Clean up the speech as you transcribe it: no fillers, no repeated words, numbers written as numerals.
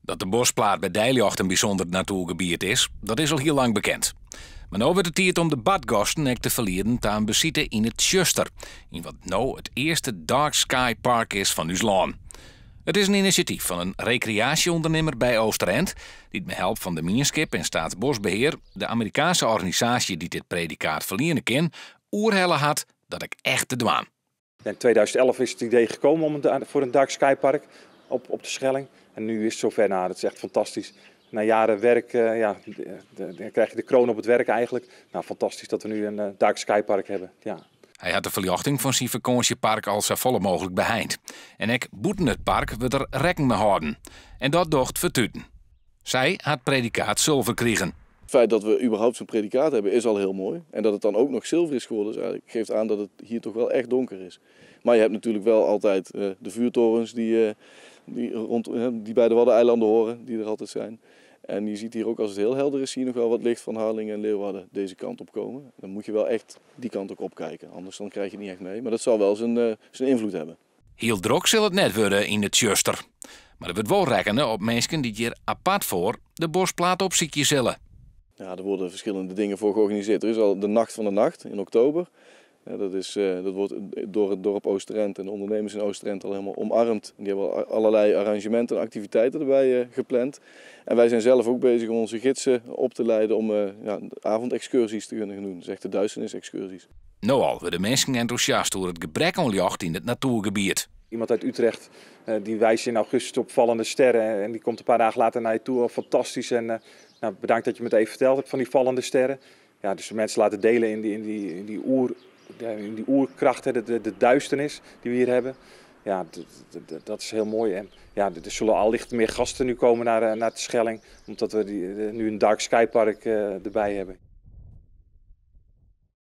Dat de Boschplaat by Deiljocht in bysûnder natoergebiet is, dat is al hiel lang bekend. Mar no wurdt it tiid om de badgasten ek te ferlieden ta in besite yn it tsjuster, yn wat no it earste Dark Sky Park is fan ús lân. It is in inisjatyf fan in rekreaasjeûndernimmer by Oosterend, dy't mei help fan de mienskip en Staatsbosbeheer, de Amerikaanske organisaasje dy't dit predikaat ferliene kin, oerhelle hat dat ek echt te dwaan. In 2011 is het idee gekomen voor een Dark Sky Park op de Schelling. En nu is het zover, nou, dat is echt fantastisch. Na jaren werk, ja, dan krijg je de kroon op het werk eigenlijk. Nou, fantastisch dat we nu een Dark Sky Park hebben. Ja. Hy hat de ferljochting fan syn fakânsjepark al safolle mooglik beheind. En ek bûten it park wurdt der rekken mei hâlden. En dat docht fertuten. Sy hat predikaat sulver krigen. Het feit dat we überhaupt zo'n predicaat hebben is al heel mooi. En dat het dan ook nog zilver is geworden, is eigenlijk, geeft aan dat het hier toch wel echt donker is. Maar je hebt natuurlijk wel altijd de vuurtorens die bij de Waddeneilanden horen, die er altijd zijn. En je ziet hier ook, als het heel helder is, zie je nog wel wat licht van Harlingen en Leeuwarden deze kant op komen. Dan moet je wel echt die kant ook opkijken, anders dan krijg je het niet echt mee. Maar dat zal wel zijn invloed hebben. Hiel drok sil it net wurde yn it tsjuster. Mar der wurdt wol rekkene op minsken dy't hjir apart foar de Boschplaat opsykje sille. Ja, er worden verschillende dingen voor georganiseerd. Er is al de Nacht van de Nacht in oktober. Ja, dat wordt door het dorp Oosterend en de ondernemers in Oosterend al helemaal omarmd. En die hebben al allerlei arrangementen en activiteiten erbij gepland. En wij zijn zelf ook bezig om onze gidsen op te leiden om ja, avondexcursies te kunnen doen. Dus echt de duisternisexcursies. No al wurde minsken entûsjast oer it gebrek oan ljocht yn it natoergebiet. Iemand uit Utrecht die wijst in augustus op vallende sterren en die komt een paar dagen later naar je toe. Oh, fantastisch en nou, bedankt dat je me het even verteld hebt van die vallende sterren. Ja, dus de mensen laten delen in die oerkracht, hè, de duisternis die we hier hebben. Ja, dat is heel mooi. En ja, er zullen allicht meer gasten nu komen naar de Schelling, omdat we nu een Dark Sky Park erbij hebben.